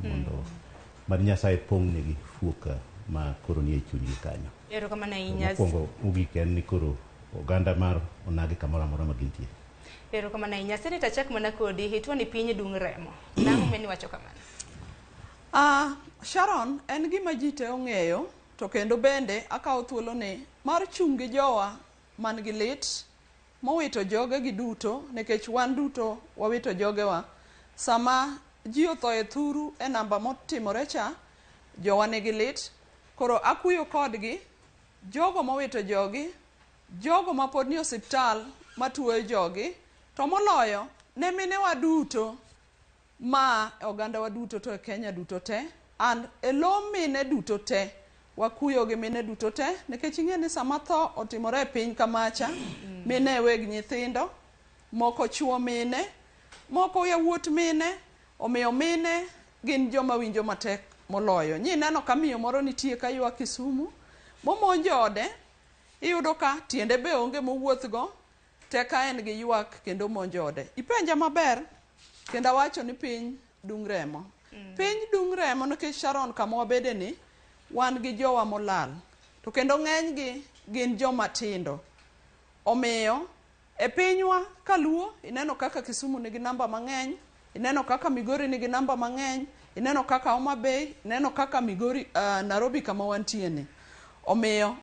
Mondo mad Nyasaye pong'negi fuok ma koro nie chunygi kanyo. Erokamano ahinya. Mokwongo mogik en ni koro oganda mar onagi kamoro amora ma gintie. Erokamano ahinya. Senator, achak mana kodi. Ituo ni piny dung' remo. Nang'o meni wacho kamano? Sharon, en gima ji te ong'eyo to kendo bende akawo thuoloni mar chung' gi jowa man gi lit mowito jogegi duto nikech wan duto wawito jogewa. Sama ji otho e thuru e namba motimore cha, jowa nigi lit. Koro akuyo kodgi, jogo mowito jogi, jogo mapod ni osiptal matuoyo jogi, to moloyo ne minewa duto ma ogandawa duto to e Kenya duto te and e lo mine duto te wakuyo gi mine duto te nikech ing'e ni sama tho otimore e piny kamacha mine e weg nyithindo moko chuo mine moko yawuot mine omiyo mine gin joma winjo matek moloyo nyi neno ka miyo moro nitie ka ywak Kisumu momonj ode iyudo ka tiende be onge mowuothgo te ka en gi ywak kendo monj ode ipenja maber kendo awacho ni piny dung' remo piny dung' remo nikech Sharon kama wabede ni wan gi jowa molal to kendo ng'enygi gin joma tindo omiyo e pinywa kaluo ineno kaka Kisumu nigi namba mang'eny ineno kaka Migori nigi namba mang'eny ineno kaka Homa Bay ineno kaka Migori Nairobi kama wantie ni omiyo